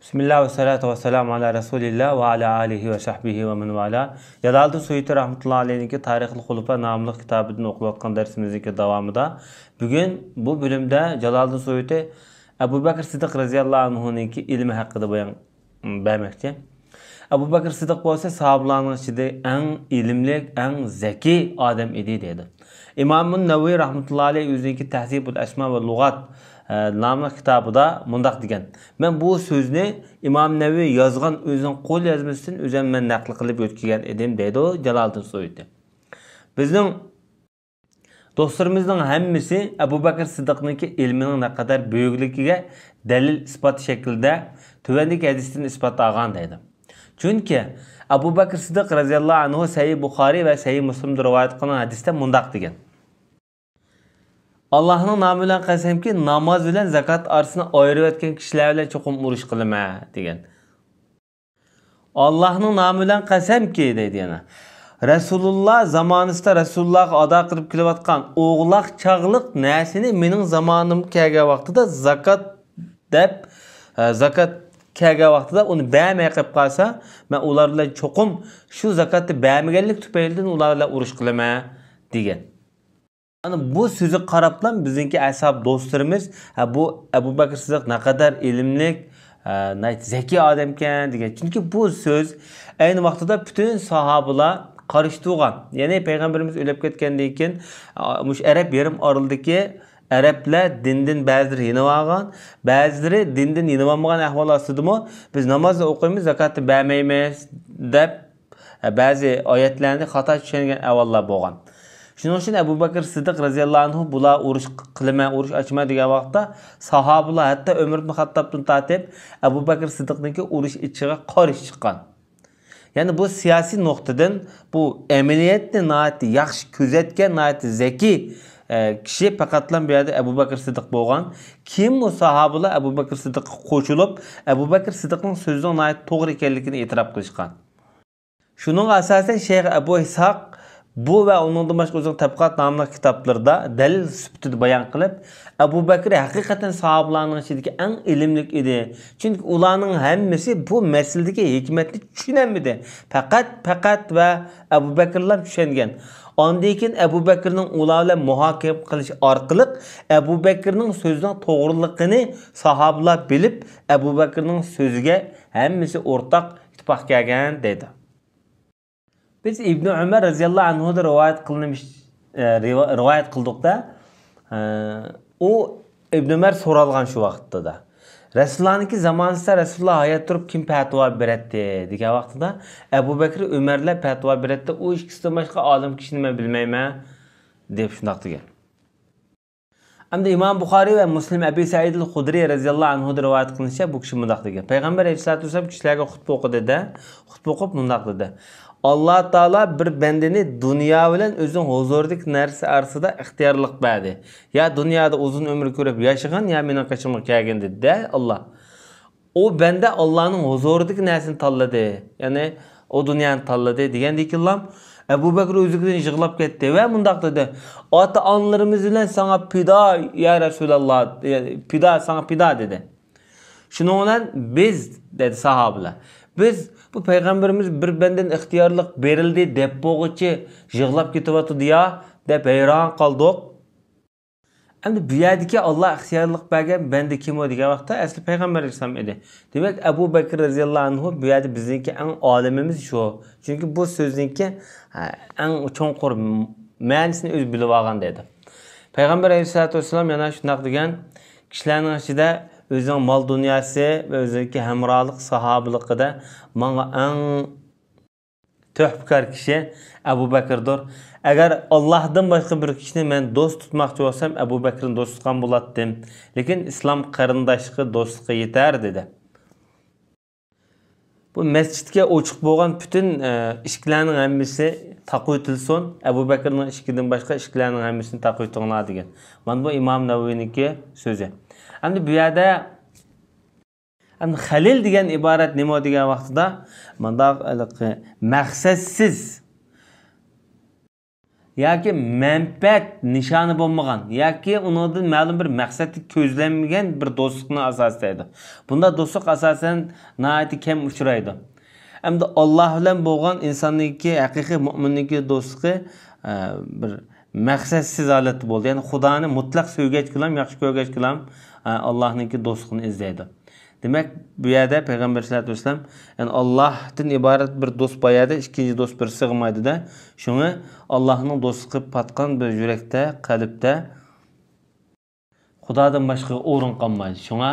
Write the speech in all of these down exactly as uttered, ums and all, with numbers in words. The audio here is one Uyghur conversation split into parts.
بىسمىللا ۋەسسالاتۇ ۋەسسالامۇ ئالا رەسۇلىللا ۋە ئالا ئالىھى ۋە سەھبىھى ۋە مەن ۋالا. جالالىدىن سۇيۇتى رەھمەتۇللا ئەلەيھنىڭكى تارىخىل خۇلەپا ناملىق كىتابىدىن ئوقۇۋاتقان دەرسىمىزنىڭكى داۋامىدا بۈگۈن بۇ بۆلۈمدە جالالىدىن سۇيۇتى ئەبۇ بەكرى سىددىق رەزىياللا ئەنھۇنىڭكى ئىلمى ھەققىدە بايان بەرمەكچى. ئەبۇ بەكرى سىددىق بولسا ساھابىلارنىڭ ئىچىدە ئەڭ ئىلىملىك، ئەڭ زەكىي ئادەم ئىدى دەيدۇ. ئىمامۇن نەۋەۋى رەھمەتۇللا ئەلەيھ ئۆزىنىڭكى تەھزىبۇل ئەسما ۋە لۇغات، ئە، ناملىق كىتابىدا مۇنداق دېگەن: مەن بۇ سۆزنى ئىمام نەۋەۋى يازغان ئۆزىنىڭ قول يازمىسىدىن ئۆزۈم مەن نەقىل قىلىپ يۆتكىگەن ئىدىم دەيدۇ جالالىدىن سۇيۇتى. بىزنىڭ دوستلىرىمىزنىڭ ھەممىسى ئەبۇ بەكرى سىددىقنىڭكى ئىلمىنىڭ نەقەدەر بۈيۈكلۈكىگە دەلىل ئىسپات شەكلىدە تۆۋەندىكى ھەدىستىن ئىسپات ئالغان دەيدۇ. چۈنكى ئەبۇ بەكرى سىددىق رەزىياللاھۇ ئەنھۇ سەھىھ بۇخارىي ۋە سەھىھ مۇسلىمدا رىۋايەت قىلىنغان ھەدىستە مۇنداق دېگەن: ئاللاھنىڭ نامى بىلەن قەسەمكى، ناماز بىلەن زاكات ئارىسىنى ئايرىۋەتكەن كىشىلەر بىلەن چوقۇم ئۇرۇش قىلىمەن دېگەن. ئاللاھنىڭ نامى بىلەن قەسەمكى دەيدۇ يەنە. رەسۇلۇللا زامانىسىدا رەسۇلۇللاغا ئادا قىلىپ كېلىۋاتقان ئوغلاق چاغلىق نەرسىنى مېنىڭ زامانىم كەلگەن ۋاقتىدا زاكات دەپ، ئە، زاكات كەلگەن ۋاقتىدا ئۇنى بەرمەي قېلىپ قالسا، مەن ئۇلار بىلەن چوقۇم شۇ زاكاتنى بەرمىگەنلىك تۈپەيلىدىن ئۇلار بىلەن ئۇرۇش قىلىمەن دېگەن. ئەنە بۇ سۆزىگە قاراپلا بىزنىڭكى ئەسھاب دوستلىرىمىز، ھە، بۇ ئەبۇ بەكرى سىددىق نەقەدەر ئىلىملىك، ھە، ناھايىتى زەكىي ئادەمكەن دېگەن. چۈنكى بۇ سۆز ئەينى ۋاقتىدا پۈتۈن ساھابىلار قارشى تۇرغان. يەنى پەيغەمبىرىمىز ئۆلۈپ كەتكەندىن كېيىن، ئا، مۇشۇ ئەرەب يېرىم ئارىلىدىكى ئەرەبلەر دىندىن بەزىلىرى يېنىۋالغان، بەزىلىرى دىندىن يېنىۋالمىغان ئەھۋال ئاستىدىمۇ، بىز نامازنى ئوقۇيمىز، زاكاتنى بەرمەيمىز دەپ، بەزى ئايەتلەرنى خاتا چۈشەنگەن ئەھۋاللار بولغان. شۇنىڭ ئۈچۈن ئەبۇ بەكرى سىددىق رەزىياللاھۇ ئەنھۇ بۇلار ئۇرۇش قىلىمەن، ئۇرۇش ئاچىمەن دېگەن ۋاقىتتا، ساھابىلار، ھەتتا ئۆمەر ئىبن خەتتابتىن تارتىپ ئەبۇ بەكرى سىددىقنىڭكى ئۇرۇش ئېچىشىغا قارشى چىققان. يەنى بۇ سىياسىي نۇقتىدىن بۇ ئەمەلىيەتنى ناھايىتى ياخشى كۆزەتكەن، ناھايىتى زەكىي، ئە، كىشى پەقەتلا بۇ يەردە ئەبۇ بەكرى سىددىق بولغان. كېيىنمۇ ساھابىلار ئەبۇ بەكرى سىددىققا قوشۇلۇپ، ئەبۇ بەكرى سىددىقنىڭ سۆزىنىڭ ناھايىتى توغرا ئىكەنلىكىنى ئېتىراپ قىلىشقان. شۇنىڭغا ئاساسەن شەيخ ئەبۇ ئىسھاق بۇ ۋە ئۇنىڭدىن باشقا ئۆزىنىڭ تەبقات ناملىق كىتابلىرىدا دەلىل سۈپىتىدە بايان قىلىپ، ئەبۇ بەكرى ھەقىقەتەن ساھابىلارنىڭ ئىچىدىكى ئەڭ ئىلىملىك ئىدى. چۈنكى ئۇلارنىڭ ھەممىسى بۇ مەسىلىدىكى ھېكمەتنى چۈشىنەلمىدى. پەقەت، پەقەت ۋە ئەبۇ بەكرىلا چۈشەنگەن. ئاندىن كېيىن ئەبۇ بەكرىنىڭ ئۇلار بىلەن مۇھاكىمە قىلىش ئارقىلىق ئەبۇ بەكرىنىڭ سۆزىنىڭ توغرىلىقىنى ساھابىلار بىلىپ، ئەبۇ بەكرىنىڭ سۆزىگە ھەممىسى ئورتاق ئىتتىپاق كەلگەن دەيدۇ. بىز ئىبنى ئۆمەر رەزىياللاھۇ ئەنھۇدىن رىۋايەت قىلىنىش، ئە، رىۋا-، رىۋايەت قىلدۇقتا، ئە، ئۇ ئىبنى ئۆمەر سورالغان شۇ ۋاقىتتا. رەسۇلۇللانىڭكى زامانىسىدا رەسۇلۇللا ھايات تۇرۇپ كىم پەتىۋا بېرەتتى دېگەن ۋاقتىدا، ئەبۇ بەكرى ئۆمەرلەر پەتىۋا بېرەتتى، ئۇ ئىككىسىدىن باشقا ئالىم كىشىنى مەن بىلمەيمەن دەپ شۇنداق دېگەن. ئەمدى ئىمام بۇخارىي ۋە مۇسلىم ئەبى سەئىدىل خۇدرىي رەزىياللاھۇ ئەنھۇدىن رىۋايەت قىلىنىشىچە، بۇ كىشى مۇنداق دېگەن: پەيغەمبەر ئەلەيھىسسالاتۇ ۋەسسالام كىشىلەرگە خۇتبە ئوقۇدى دە، خۇتبە ئوقۇپ مۇنداق دېدى: ئاللا تائالا بىر بەندىنى دۇنيا بىلەن ئۆزىنىڭ ھۇزۇرىدىكى نەرسە ئارىسىدا ئىختىيارلىق بەردى. يا دۇنيادا ئۇزۇن ئۆمۈر كۆرۈپ ياشىغىن، يا مېنىڭ قېشىمغا كەلگىن دېدى دە ئاللا. ئۇ بەندە ئاللانىڭ ھۇزۇرىدىكى نەرسىنى تاللىدى، يەنى ئۇ دۇنيانى تاللىدى دېگەندىن كېيىنلا ئەبۇ بەكرى ئۆزلۈكىدىن يىغلاپ كەتتى ۋە مۇنداق دېدى: ئاتا-ئانىلىرىمىز بىلەن ساڭا پىدا، يا رەسۇلاللا، پىدا، ساڭا پىدا دېدى. شۇنىڭ بىلەن بىز، دېدى ساھابىلەر، بىز بۇ پەيغەمبىرىمىز بىر بەندىنى ئىختىيارلىق بېرىلدى دەپ بولغۇچە يىغلاپ كېتىۋاتىدۇ يا دەپ ھەيران قالدۇق. ئەمدى بۇ يەردىكى ئاللا ئىختىيارلىق بەرگەن بەندە كىم ئۇ دېگەن ۋاقىتتا ئەسلى پەيغەمبەر ئەلەيھىسسالام ئىدى. دېمەك، ئەبۇ بەكرى رەزىياللاھۇ ئەنھۇ بۇ يەردە بىزنىڭكى ئەڭ ئالىمىمىز شۇ. چۈنكى بۇ سۆزنىڭكى، ھە، ئەڭ چوڭقۇر مەنىسىنى ئۆزى بىلىۋالغان دەيدۇ. پەيغەمبەر ئەلەيھىسسالاتۇ ۋەسسالام يەنە شۇنداق دېگەن: كىشىلەرنىڭ ئىچىدە ئۆزىنىڭ مال دۇنياسى ۋە ئۆزىنىڭكى ھەمراھلىق ساھابىلىقىدا ماڭا ئەڭ تۆھپىكار كىشى ئەبۇ بەكىردۇر. ئەگەر ئاللاھتىن باشقا بىر كىشىنى مەن دوست تۇتماقچى بولسام، ئەبۇ بەكرىنى دوست تۇتقان بولاتتىم. لېكىن ئىسلام قېرىنداشلىقى دوستلۇققا يېتەر، دېدى. بۇ مەسچىتكە ئوچۇق بولغان پۈتۈن، ئە، ئىشىكلەرنىڭ ھەممىسى تاقىۋېتىلسۇن. ئەبۇ بەكرىنىڭ ئىشىكىدىن باشقا ئىشىكلەرنىڭ ھەممىسىنى تاقىۋېتىڭلار، دېگەن. مانا بۇ ئىمام نەۋەۋىنىڭكى سۆزى. ئەمدى بۇ يەردە ئەمدى خەلىل دېگەن ئىبارەت نېمە دېگەن ۋاقتىدا، مۇنداق ھېلىقى مەقسەتسىز، ياكى مەنپەئەت نىشانى بولمىغان ياكى ئۇنىڭدىن مەلۇم بىر مەقسەتلىك كۆزلەنمىگەن بىر دوستلۇقنى ئاساس دەيدۇ. بۇنداق دوستلۇق ئاساسەن ناھايىتى كەم ئۇچرايدۇ. ئەمدى ئاللاھ بىلەن بولغان ئىنساننىڭكى، ھەقىقىي مۇئمىننىڭكى دوستلۇقى، ئە، بىر مەقسەتسىز ھالەتتە بولىدۇ. يەنى خۇدانى مۇتلەق سۆيگەچكىلا، ياخشى كۆرگەچكىلا، ئە، ئاللاھنىڭكى دوستلۇقىنى ئىزدەيدۇ. دېمەك، بۇ يەردە پەيغەمبەر سەللەللاھۇ ئەلەيھى ۋەسەللەم، يەنى ئاللاھتىن ئىبارەت بىر دوست بار يەردە ئىككىنچى دوست بىر سىغمايدۇ-دە. شۇڭا ئاللاھنىڭ دوستلۇقى پاتقان بىر يۈرەكتە، قەلبتە خۇدادىن باشقىغا ئورۇن قالمايدۇ. شۇڭا،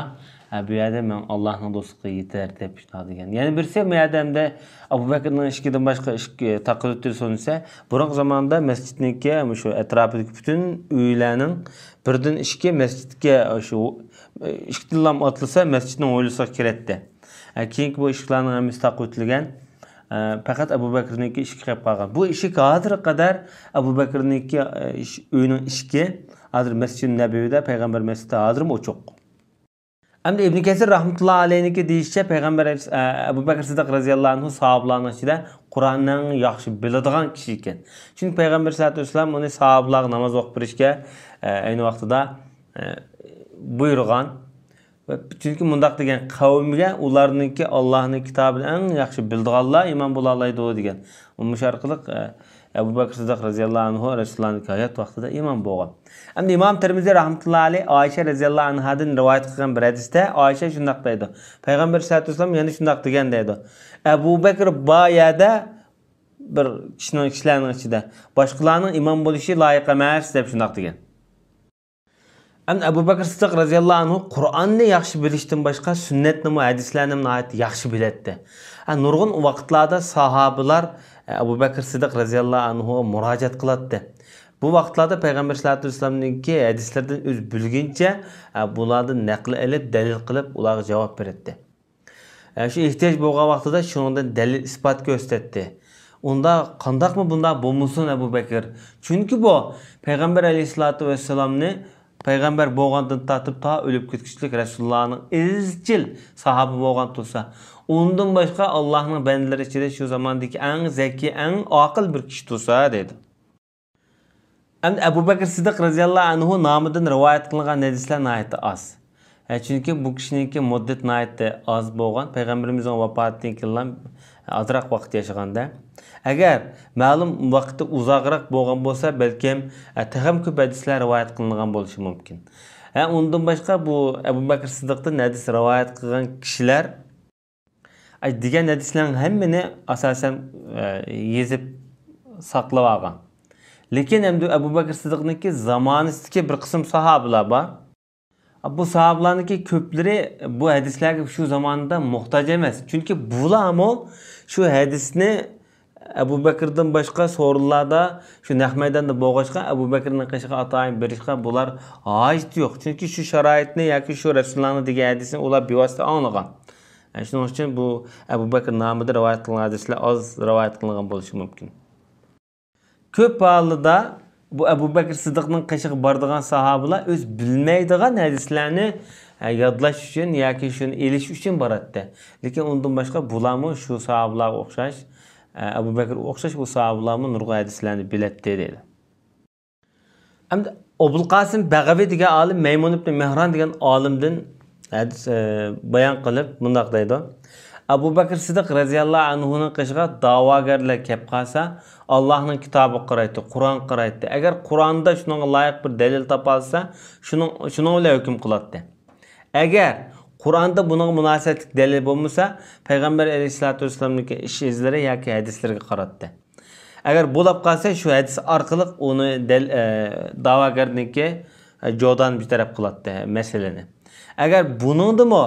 ھە، بۇ يەردە مەن ئاللاھنىڭ دوستلۇقىغا يېتەر دەپ شۇنداق دېگەن. يەنە بىرسى بۇ يەردە ئەمدى ئەبۇ بەكرىنىڭ ئىشىكىدىن باشقا ئىشىك، ئە، تاقىدۇ تۇرسۇن دېسە، بۇرۇنقى زاماندا مەسچىتنىڭكى مۇشۇ ئەتراپىدىكى پۈتۈن ئۆيلەرنىڭ بىردىن ئىشىكى مەسچىتكە، شۇ، ئىشىكتىنلا ئاتلىسا مەسچىتنىڭ ھويلىسىغا كىرەتتى. ئە، كېيىنكى بۇ ئىشىكلەرنىڭ ھەممىسى تاقىۋېتىلگەن. ئە، پەقەت ئەبۇ بەكرىنىڭكى ئىشىكى قېلىپ قالغان. بۇ ئىشىك ھازىرغا قەدەر ئەبۇ بەكرىنىڭكى، ئە، ئىش-، ئۆيىنىڭ ئىشىكى ھازىر مەسچىدى نەبىۋىدە، پەيغەمبەر مەسچىتى ھازىرمۇ ئوچۇق. ئەمدى ئىبن كەسىر رەھمەتۇللا ئەلەيھنىڭكى دېيىشىچە، پەيغەمبەر، ئە، ئەبۇ بەكرى سىددىق رەزىياللاھۇ ئەنھۇ ساھابىلارنىڭ ئىچىدە قۇرئاننى ئەڭ ياخشى بىلىدىغان كىشى ئىكەن. چۈنكى پەيغەمبەر سەللەللاھۇ ئەلەيھى ۋەسەللەم ئۇنى ساھابىلارغا ناماز ئوقۇپ بېرىشكە، ئە، ئەينى ۋاقتىدا، ئە، بۇيرۇغان. ۋە چۈنكى مۇنداق دېگەن، قەۋمىگە ئۇلارنىڭكى ئاللاھنىڭ كىتابىنى ئەڭ ياخشى بىلىدىغانلار ئىمام بولالايدۇ دېگەن. مۇشۇ ئارقىلىق، ئە، ئەبۇ بەكرى سىددىق رەزىياللاھۇ ئەنھۇ رەسۇلۇللانىڭكى ھايات ۋاقتىدا ئىمام بولغان. ئەمدى ئىمام تىرمىزى رەھمەتۇللاھى ئەلەيھ ئايشە رەزىياللاھۇ ئەنھادىن رىۋايەت قىلغان بىر ھەدىستە ئايشە شۇنداق دەيدۇ، پەيغەمبەر سەللەللاھۇ ئەلەيھى ۋەسەللەم يەنە شۇنداق دېگەن دەيدۇ، ئەبۇ بەكرى بار يەردە بىر كىشىنىڭ، كىشىلەرنىڭ ئىچىدە باشقىلارنىڭ ئىمام بولۇشى لايىق ئەمەس دەپ شۇنداق دېگەن. ئەمدى ئەبۇ بەكرى سىددىق رەزىياللاھۇ ئەنھۇ قۇرئاننى ياخشى بىلىشتىن باشقا سۈننەتنىمۇ، ھەدىسلەرنىمۇ ناھايىتى ياخشى بىلەتتى. ھە، نۇرغۇن ۋاقىتلاردا ساھابىلار، ئە، ئەبۇ بەكرى سىددىق رەزىياللاھۇ ئەنھۇغا مۇراجىئەت قىلاتتى. بۇ ۋاقىتلاردا پەيغەمبەر سەللەللاھۇ ئەلەيھى ۋەسەللەمنىڭكى ھەدىسلىرىدىن ئۆزى بىلگىنچە، ئە، بۇلاردىن نەقىل ئېلىپ، دەلىل قىلىپ، ئۇلارغا جاۋاب بېرەتتى. ئە، شۇ ئېھتىياج بولغان ۋاقتىدا شۇنىڭدىن دەلىل-ئىسپات كۆرسىتەتتى. ئۇندا قانداقمۇ بۇنداق بولمىسۇن ئەبۇ بەكىر؟ چۈنكى بۇ پەيغەمبەر ئەلەيھىسسالاتۇ ۋەسسالامنى پەيغەمبەر بولغاندىن تارتىپ تا ئۆلۈپ كەتكۈچىلىك رەسۇلۇللانىڭ ئىزچىل ساھابە بولغان تۇرسا، ئۇندىن باشقا ئاللاھنىڭ بەندىلىرى ئىچىدە شۇ زاماندىكى ئەڭ زەكىي، ئەڭ ئاقىل بىر كىشى تۇرسا دەيدۇ. ئەمدى ئەبۇ بەكرى سىددىق رەزىياللاھۇ ئەنھۇ نامىدىن رىۋايەت قىلىنغان ھەدىسلەر ناھايىتى ئاز. ھە، چۈنكى بۇ كىشىنىڭكى مۇددىتى ناھايىتى ئاز بولغان، پەيغەمبىرىمىزنىڭ ۋاپاتىدىن كېيىنلا ئازراق ۋاقىت ياشىغاندا. ئەگەر مەلۇم ۋاقتى ئۇزاقراق بولغان بولسا، بەلكىم، ھە، تېخىمۇ كۆپ ھەدىسلەر رىۋايەت قىلىنغان بولۇشى مۇمكىن. ھە، ئۇندىن باشقا بۇ ئەبۇ بەكرى سىددىقتىن ھەدىس رىۋايەت قىلغان كىشىلەر ئاي، دېگەن ھەدىسلەرنىڭ ھەممىنى ئاساسەن، ئە، يېزىپ ساقلاپ ئالغان. لېكىن ئەمدى ئەبۇ بەكرى سىددىقنىڭكى زامانىسىدىكى بىر قىسىم ساھابىلار بار. بۇ ساھابىلارنىڭكى كۆپلىرى بۇ ھەدىسلەرگە شۇ زاماندا موھتاج ئەمەس. چۈنكى بۇلارمۇ شۇ ھەدىسنى ئەبۇ بەكرىدىن باشقا سورۇنلاردا، شۇ نەق مەيداندا بولغاچقا، ئەبۇ بەكرىنىڭ قېشىغا ئاتايىن بېرىشقا بۇلار ھاجىتى يوق. چۈنكى شۇ شارائىتنى ياكى شۇ رەسۇلۇللانىڭ دېگەن ھەدىسىنى ئۇلار بىۋاسىتە ئاڭلىغان. ئە، شۇنىڭ ئۈچۈن بۇ ئەبۇ بەكرى نامىدا رىۋايەت قىلىنغان ھەدىسلەر ئاز رىۋايەت قىلىنغان بولۇشى مۇمكىن. كۆپ ھالدا بۇ ئەبۇ بەكرى سىددىقنىڭ قېشىغا بارىدىغان ساھابىلار ئۆزى بىلمەيدىغان ھەدىسلەرنى، ئە، يادلاش ئۈچۈن ياكى شۇنى ئېلىش ئۈچۈن باراتتى. لېكىن ئۇندىن باشقا بۇلارمۇ شۇ ساھابىلارغا ئوخشاش، ئە، ئەبۇ بەكرىگە ئوخشاش بۇ ساھابىلارمۇ نۇرغۇن ھەدىسلەرنى بىلەتتى دەيدۇ. ئەمدى ئوبۇلقاسىم بەغەۋى دېگەن ئالىم مەيمۇن ئىبنى مېھران دېگەن ئالىمدىن ھەدىس، ئە، بايان قىلىپ مۇنداق دەيدۇ، ئەبۇ بەكرى سىددىق رەزىياللاھۇ ئەنھۇنىڭ قېشىغا داۋاگەرلەر كەپ قالسا، ئاللاھنىڭ كىتابىغا قارايتتى، قۇرئانغا قارايتتى. ئەگەر قۇرئاندا شۇنىڭغا لايىق بىر دەلىل تاپالىسا، شۇنىڭ، شۇنىڭ بىلەن ھۆكۈم قىلاتتى. ئەگەر قۇرئاندا بۇنىڭغا مۇناسىۋەتلىك دەلىل بولمىسا، پەيغەمبەر ئەلەيھىسسالاتۇ ۋەسسالامنىڭكى ئىش ئىزلىرى ياكى ھەدىسلىرىگە قاراتتى. ئەگەر بۇلاپ قالسا، شۇ ھەدىس ئارقىلىق ئۇنى دەل-، ئە، داۋاگەرنىڭكى، ئە، جودان بىر تەرەپ قىلاتتى مەسىلىنى. ئەگەر بۇنىڭدىمۇ،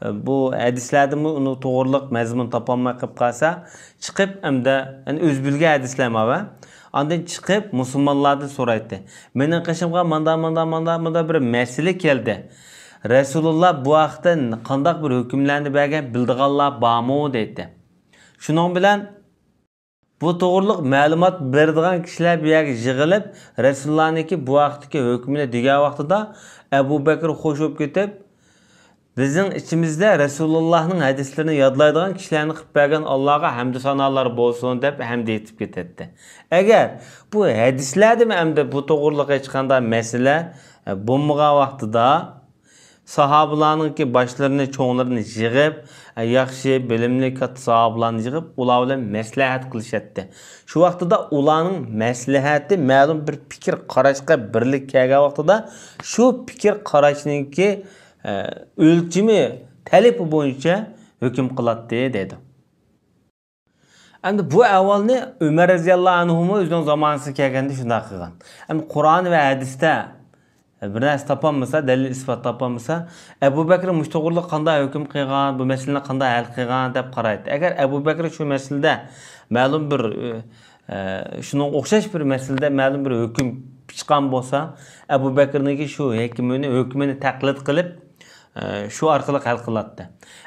ئە، بۇ ھەدىسلەردىمۇ ئۇنى توغرىلىق مەزمۇن تاپالماي قېلىپ قالسا، چىقىپ ئەمدى، يەنى ئۆزى بىلگەن ھەدىسلەر ماۋۇ. ئاندىن چىقىپ مۇسۇلمانلاردىن سورايتتى. مېنىڭ قېشىمغا ماندا، ماندا، ماندا، ماندا بىر مەسىلە كەلدى. رەسۇلۇللا بۇ ھەقتە قانداق بىر ھۆكۈملەرنى بەرگەن، بىلىدىغانلار بارمۇ؟ دەيتتى. شۇنىڭ بىلەن بۇ توغرۇلۇق مەلۇمات بېرىدىغان كىشىلەر بۇ يەرگە يىغىلىپ، رەسۇلۇللانىڭكى بۇ ھەقتىكى ھۆكمىنى دېگەن ۋاقتىدا، ئەبۇ بەكرى خوش بولۇپ كېتىپ، بىزنىڭ ئىچىمىزدە رەسۇلۇللاھنىڭ ھەدىسلىرىنى يادلايدىغان كىشىلەرنى قىلىپ بەرگەن ئاللاغا ھەمدۇ سانالار بولسۇن دەپ ھەمدە ئېيتىپ كېتەتتى. ئەگەر بۇ ھەدىسلەردىمۇ ئەمدى بۇ توغرىلىق ھېچقانداق مەسىلە، ئە، بولمىغان ۋاقتىدا ساھابىلارنىڭكى باشلىرىنى، چوڭلىرىنى يىغىپ، ئە، ياخشى، بىلىملىك كاتتا ساھابىلارنى يىغىپ، ئۇلار بىلەن مەسلىھەت قىلىشاتتى. شۇ ۋاقتىدا ئۇلارنىڭ مەسلىھەتى مەلۇم بىر پىكىر قاراشقا بىرلىك كەلگەن ۋاقتىدا شۇ پىكىر قاراشنىڭكى، ئە، ئۆلچىمى، تەلىپى بويىچە ھۆكۈم قىلاتتى دەيدۇ. ئەمدى بۇ ئەھۋالنى ئۆمەر رەزىياللاھۇ ئەنھۇمۇ ئۆزىنىڭ زامانىسىغا كەلگەندە شۇنداق قىلغان. ئەمدى قۇرئان ۋە ھەدىستە بىر نەرسە تاپالمىسا، دەلىل ئىسپات تاپالمىسا، ئەبۇ بەكرى مۇشۇ توغرىلىق قانداق ھۆكۈم قىلغان، بۇ مەسىلىنى قانداق ھەل قىلغان دەپ قارايتتى. ئەگەر ئەبۇ بەكرى شۇ مەسىلىدە مەلۇم بىر، ئە، شۇنىڭغا ئوخشاش بىر مەسىلىدە مەلۇم بىر ھۆكۈم چىققان بولسا، ئەبۇ بەكرىنىڭكى شۇ ھۆكمىنى، ھۆكمىنى تەقلىد قىلىپ، ئە، شۇ ئارقىلىق ھەل قىلاتتى.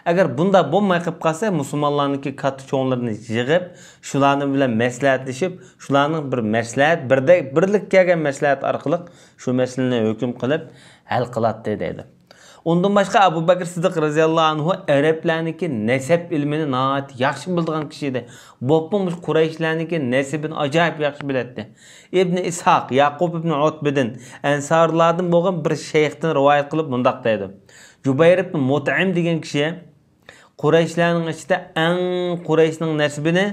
ئەگەر بۇنداق بولماي قېلىپ قالسا، مۇسۇلمانلارنىڭكى كاتتا چوڭلىرىنى يىغىپ، شۇلارنىڭ بىلەن مەسلىھەتلىشىپ، شۇلارنىڭ بىر مەسلىھەت، بىردەك، بىرلىككە كەلگەن مەسلىھەت ئارقىلىق شۇ مەسىلىنى ھۆكۈم قىلىپ ھەل قىلاتتى دەيدۇ. ئۇندىن باشقا ئەبۇ بەكرى سىددىق رەزىياللاھۇ ئەنھۇ ئەرەبلەرنىڭكى نەسەب ئىلمىنى ناھايىتى ياخشى بىلىدىغان كىشى ئىدى. بولۇپمۇ مۇشۇ قۇرەيشلەرنىڭكى نەسىبىنى ئاجايىپ ياخشى بىلەتتى. ئىبنى ئىسھاق، ياقۇب ئىبنى ئۇتبىدىن، ئەنسارلاردىن بولغان بىر شەيختىن رىۋايەت قىلىپ مۇنداق دەيدۇ. جۇبەير ئىبنى مۇتئىم دېگەن كىشى قۇرەيشلەرنىڭ ئىچىدە ئەڭ قۇرەيشنىڭ نەسىبىنى،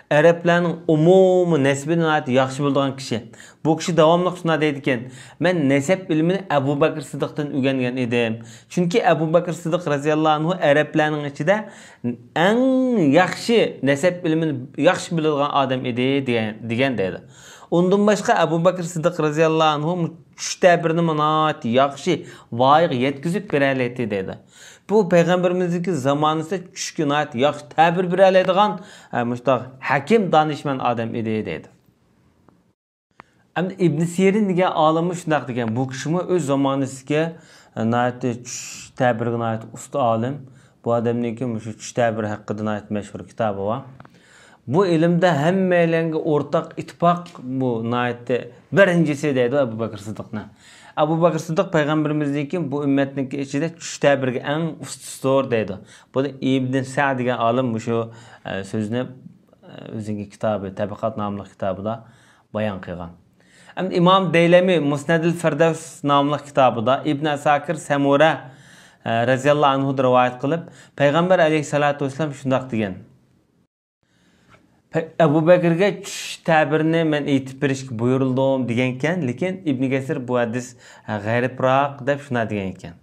ئەرەبلەرنىڭ ئومۇمىي نەسىبىنى ناھايىتى ياخشى بىلىدىغان كىشى. بۇ كىشى داۋاملىق شۇنداق دەيدىكەن، مەن نەسەب ئىلمىنى ئەبۇ بەكرى سىدىقتىن ئۆگەنگەن ئىدىم. چۈنكى ئەبۇ بەكرى سىدىق رەزىياللاھۇ ئەنھۇ ئەرەبلەرنىڭ ئىچىدە ئەڭ ياخشى نەسەب ئىلمىنى ياخشى بىلىدىغان ئادەم ئىدى دېگەن، دېگەن دەيدۇ. ئۇندىن باشقا ئەبۇ بەكرى سىدىق رەزىياللاھۇ ئەنھۇ چۈش تەبىرىنىمۇ ناھايىتى ياخشى ۋايىغا يەتكۈزۈپ بېرەلەيتتى دەيدۇ. بۇ پەيغەمبىرىمىزنىڭكى زامانىسىدا چۈشكە ناھايىتى ياخشى تەبىر بېرەلەيدىغان، ئە، مۇشۇنداق ھەكىم، دانىشمەن ئادەم ئىدى دەيدۇ. ئەمدى ئىبن سىرىن دېگەن ئالىممۇ شۇنداق دېگەن. بۇ كىشىمۇ ئۆز زامانىسىدىكى، ئە، ناھايىتى چۈش تەبىرىگە ناھايىتى ئۇستا ئالىم. بۇ ئادەمنىڭكى مۇشۇ چۈش تەبىرى ھەققىدە ناھايىتى مەشھۇر كىتابى بار. بۇ ئىلىمدە ھەممەيلەنگە ئورتاق، ئىتتىپاق، بۇ ناھايىتى بىرىنچىسى دەيدۇ ئەبۇ بەكرى سىددىقنى. ئەبۇ بەكرى سىددىق پەيغەمبىرىمىزدىن كېيىن بۇ ئۈممەتنىڭكى ئىچىدە چۈش تەبىرىگە ئەڭ ئۇستىسىدۇر دەيدۇ. بۇنى ئىبن سەد دېگەن ئالىم مۇشۇ، ئە، سۆزنى، ئە، ئۆزىنىڭكى كىتابى، تەبەقات ناملىق كىتابىدا بايان قىلغان. ئەمدى ئىمام دەيلەمى مۇسنەدىل فىردەۋس ناملىق كىتابىدا ئىبن ئەساكىر سەمۇرە، ئە، رەزىياللاھۇ ئەنھۇدىن رىۋايەت قىلىپ، پەيغەمبەر ئەلەيھىسسالاتۇ ۋەسسالام شۇنداق دېگەن. پە-، ئەبۇ بەكرىگە چۈش تەبىرىنى مەن ئېيتىپ بېرىشكە بۇيرۇلدۇم دېگەنكەن، لېكىن ئىبن كەسىر بۇ ھەدىس غەرىبراق دەپ شۇنداق دېگەنكەن.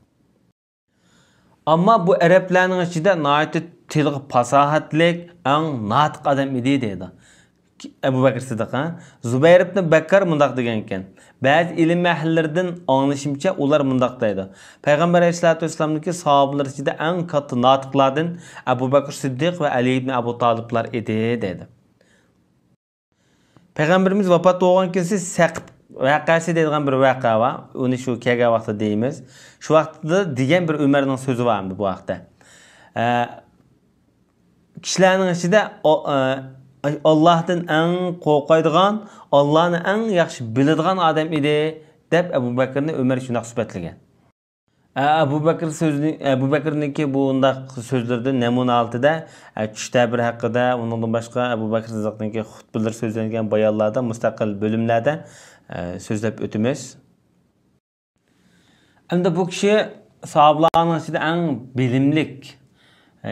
ئەمما بۇ ئەرەبلەرنىڭ ئىچىدە ناھايىتى تىلغا پاساھەتلىك، ئەڭ ناتىق ئادەم ئىدى دەيدۇ. ئەبۇ بەكرى سىددىق، ھە؟ زۇبەير ئىبنى بەككار مۇنداق دېگەنكەن، بەزى ئىلىم ئەھلىلىرىدىن ئاڭلىشىمچە، ئۇلار مۇنداق دەيدۇ، پەيغەمبەر ئەلەيھىسسالاتۇ ۋەسسالامنىڭكى ساھابىلىرى ئىچىدە ئەڭ كاتتا ناتىقلاردىن ئەبۇ بەكرى سىددىق ۋە ئەلى ئىبنى ئەبۇ تالىپلار ئىدى دەيدۇ. پەيغەمبىرىمىز ۋاپات بولغان كېسى سەقىپ ۋەقەسى دەيدىغان بىر ۋەقە بار. ئۇنى شۇ كەلگەن ۋاقتىدا دەيمىز. شۇ ۋاقتىدا دېگەن بىر ئۆمەرنىڭ سۆزى بار ئەمدى بۇ ھەقتە. ئە، كىشىلەرنىڭ ئىچىدە ئا-، ئە، ئاللاھتىن ئەڭ قورقايدىغان، ئاللانى ئەڭ ياخشى بىلىدىغان ئادەم ئىدى، دەپ ئەبۇ بەكرىنى ئۆمەر شۇنداق سۈپەتلىگەن. ئە، ئەبۇ بەكرى سۆزىنى، ئەبۇ بەكرىنىڭكى بۇنداق سۆزلىرىدىن نەمۇنە ھالىتىدە، ئە، چۈش تەبىرى ھەققىدە، ئۇنىڭدىن باشقا ئەبۇ بەكرى سىددىقنىڭكى خۇتبىلىرى سۆزلەنگەن بايانلاردا، مۇستەقىل بۆلۈملەردە، ئە، سۆزلەپ ئۆتىمىز. ئەمدى بۇ كىشى ساھابىلارنىڭ ئىچىدە ئەڭ بىلىملىك،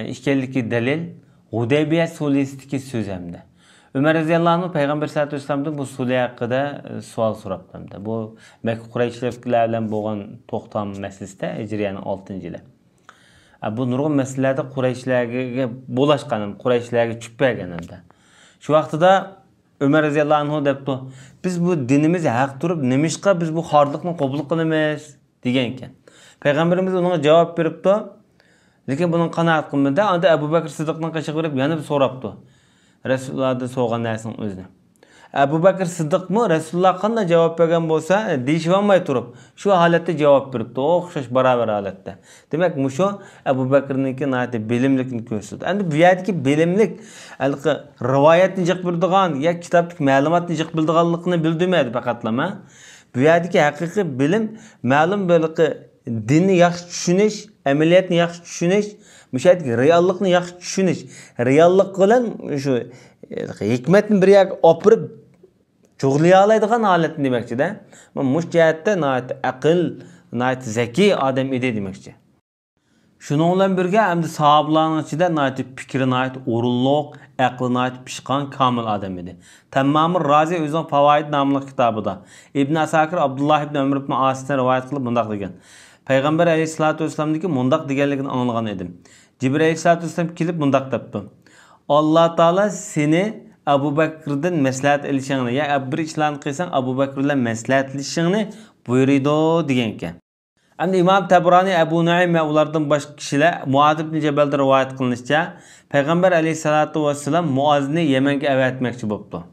ئىكەنلىكى دەلىل ھۇدەيبىيە سۇلھىسىدىكى سۆز ھەمدە. ئۆمەر رەزىياللاھۇ ئەنھۇ پەيغەمبەر سەللەللاھۇ ئەلەيھى ۋەسەللەمدىن بۇ سۇلھى ھەققىدە، ئە، سوئال سوراپتۇ ھەمدە. بۇ مەككە قۇرەيشلىكلەر بىلەن بولغان توختام مەسىلىسىدە ھىجرىيەنىڭ ئالتىنچى يىلى. ئە، بۇ نۇرغۇن مەسىلىلەردە قۇرەيشلەرگە بولاشقان، قۇرەيشلەرگە چۈشۈپ بەرگەن ھەمدە. شۇ ۋاقتىدا ئۆمەر رەزىياللاھۇ ئەنھۇ دەپتۇ، بىز بۇ دىنىمىز ھەق تۇرۇپ، نېمىشقا بىز بۇ خارلىقنى قوبۇل قىلىمىز؟ دېگەنكەن. پەيغەمبىرىمىز ئۇنىڭغا جاۋاب بېرىپتۇ. لېكىن بۇنىڭغا قانائەت قىلمىدى. ئاندىن ئەبۇ بەكرى سىددىقنىڭ قېشىغا بېرىپ يەنە بىر سوراپتۇ. رەسۇلۇللاھدىن سورىغان نەرسىنىڭ ئۆزىنى. ئەبۇ بەكرى سىددىقمۇ رەسۇلۇللاھ قانداق جاۋاب بەرگەن بولسا، دېيىشىۋالماي تۇرۇپ، شۇ ھالەتتە جاۋاب بېرىپتۇ، ئوخشاش باراۋەر ھالەتتە. دېمەك، مۇشۇ ئەبۇ بەكرىنىڭكى ناھايىتى بىلىملىكىنى كۆرسىتىدۇ. ئەمدى بۇ يەردىكى بىلىملىك، ھېلىقى رىۋايەتنى جىق بىلىدىغان يا كىتابتىكى مەلۇماتنى جىق بىلىدىغانلىقىنى بىلدۈرمەيدۇ پەقەتلا، ھە؟ بۇ يەردىكى ھەقىقىي بىلىم مەلۇم بىر دىننى ياخشى چۈشىنىش، ئەمەلىيەتنى ياخشى چۈشىنىش، مۇشۇ يەردىكى رېئاللىقنى ياخشى چۈشىنىش، رېئاللىق بىلەن شۇ، ئە، ھېكمەتنى بىر يەرگە ئاپىرىپ جۇغلىيالايدىغان ھالەتنى دېمەكچىدە. مۇشۇ جەھەتتە ناھايىتى ئەقىل، ناھايىتى زەكىي ئادەم ئىدى دېمەكچى. شۇنىڭ بىلەن بىرگە، ئەمدى ساھابىلارنىڭ ئىچىدە ناھايىتى پىكرى ناھايىتى ئورۇنلۇق، ئەقلى ناھايىتى پىشقان، كامىل ئادەم ئىدى. تەممامۇر رازى ئۆزىنىڭ فاۋائىد ناملىق كىتابىدا ئىبن ئاساكىر ئابدۇللا ئىبن ئۆمەر ئىبن ئاسىدىن رىۋايەت قىلىپ مۇنداق دېگەن، پەيغەمبەر ئەلەيھىسسالاتۇ ۋەسسالامدىكى مۇنداق دېگەنلىكىنى ئاڭلىغان ئىدىم. جىبرىئىل ئەلەيھىسسالاتۇ ۋەسسالام كېلىپ مۇنداق دەپتۇ، ئاللا تائالا سېنى ئەبۇ بەكىردىن مەسلىھەت ئېلىشىڭنى، يا بىر ئىشلارنى قىلساڭ، ئەبۇ بەكىر بىلەن مەسلىھەتلىشىشىڭنى بۇيرۇيدۇ، دېگەنىكەن. ئەمدى ئىمام تەبرانى، ئەبۇ نۇئەيم ۋە ئۇلاردىن باشقا كىشىلەر مۇئاز ئىبن جەبەلدىن رىۋايەت قىلىنىشىچە، پەيغەمبەر ئەلەيھىسسالاتۇ ۋەسسالام مۇئازنى يەمەنگە ئەۋەتمەكچى بوپتۇ.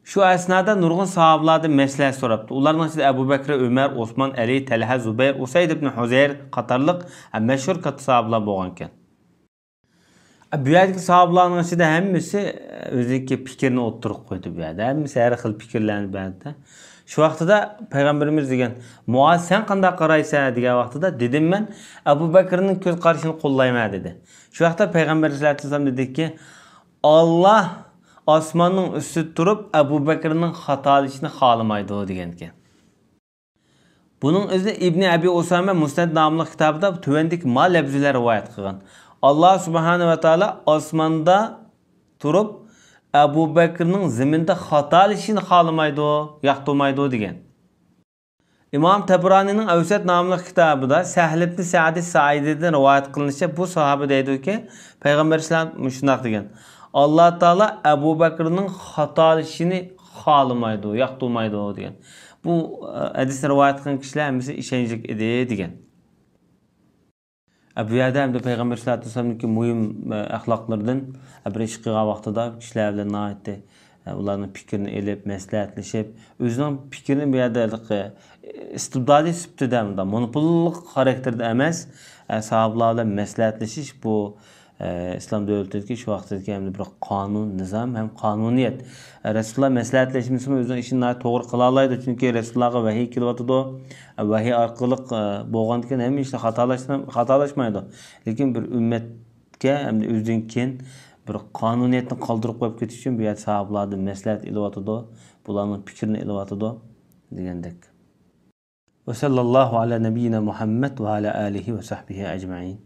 شۇ ئەسنادا نۇرغۇن ساھابىلاردىن مەسلىھەت سوراپتۇ. ئۇلارنىڭ ئىچىدە ئەبۇ بەكرى، ئۆمەر، ئوسمان، ئەلى، تەلھە، زۇبەير، ئۇسەيد ئىبن ھۇزەير قاتارلىق مەشھۇر كاتتا ساھابىلار بولغانىكەن. بۇ يەردىكى ساھابىلارنىڭ ئىچىدە ھەممىسى ئۆزىنىڭكى پىكرىنى ئوتتۇرىغا قويدى بۇ يەردە. ھەممىسى ھەر خىل پىكىرلەرنى بەردى. شۇ ۋاقتىدا پەيغەمبىرىمىز دېگەن، مۇئاز، سەن قانداق قارايسەن؟ دېگەن ۋاقتىدا، دېدىم مەن، ئەبۇ بەكرىنىڭ كۆز قارىشىنى قوللايمەن، دېدى. شۇ ۋاقىتتا پەيغەمبەر ئەلەيھىسسالاتۇ ۋەسسالام دېدىكى، ئاللا ئاسماننىڭ ئۈستىدە تۇرۇپ ئەبۇ بەكرىنىڭ خاتالىشىنى خالىمايدۇ، دېگەنىكەن. بۇنىڭ ئۆزىنى ئىبنى ئەبى ئۇسامە مۇسنەد ناملىق كىتابىدا تۆۋەندىكى ما لەپزى بىلەن رىۋايەت قىلغان، ئاللا سۇبھانە ۋە تائالا ئاسماندا تۇرۇپ ئەبۇ بەكرىنىڭ زېمىندا خاتالىشىشىنى خالىمايدۇ، ياقتۇرمايدۇ، دېگەن. ئىمام تەبرانىنىڭ ئەۋسەت ناملىق كىتابىدا سەھل ئىبنى سەئدى سائىدىدىن رىۋايەت قىلىنىشىچە، بۇ ساھابە دەيدۇكى، پەيغەمبەر ئەلەيھىسسالام مۇشۇنداق دېگەن، ئاللا تائالا ئەبۇ بەكرىنىڭ خاتالىشىشىنى خالىمايدۇ، ياقتۇرمايدۇ، دېگەن. بۇ، ئە، ھەدىسنى رىۋايەت قىلغان كىشىلەر ھەممىسى ئىشەنچلىك ئىدى، دېگەن. ئە، بۇ يەردە ئەمدى پەيغەمبەر ئەلەيھىسسالاتۇ ۋەسسالامنىڭكى مۇھىم، ئە، ئەخلاقلىرىدىن، ئە، بىر ئىش قىلغان ۋاقتىدا كىشىلەر بىلەن ناھايىتى، ئە، ئۇلارنىڭ پىكرىنى ئېلىپ، مەسلىھەتلىشىپ، ئۆزىنىڭ پىكرىنى بۇ يەردە ھېلىقى، ئە، ئىستىبدادىي سۈپىتىدە ئەمدى مونوپوللۇق خاراكتېردا ئەمەس، ئە، ساھابىلار بىلەن مەسلىھەتلىشىش بۇ، ئە، ئىسلام دۆلىتىدىكى شۇ ۋاقىتتىكى ئەمدى بىر قانۇن، نىزام ھەم قانۇنىيەت. ئە، رەسۇلۇللا مەسلىھەتلەشمىسىمۇ ئۆزىنىڭ ئىشىنى ناھايىتى توغرا قىلالايدۇ، چۈنكى رەسۇلۇللاغا ۋەھىي كېلىۋاتىدۇ. ۋەھىي ئارقىلىق، ئە، بولغاندىكىن ھەممە ئىشتا خاتالاشسا-، خاتالاشمايدۇ. لېكىن بىر ئۈممەتكە ھەمدە ئۆزىدىن كېيىن بىر قانۇنىيەتنى قالدۇرۇپ قويۇپ كېتىش ئۈچۈن بۇ يەردە ساھابىلاردىن مەسلىھەت ئېلىۋاتىدۇ، بۇلارنىڭ پىكرىنى ئېلىۋاتىدۇ دېگەندەك. وصلى الله على نبينا محمد وعلى آله وصحبه أجمعين.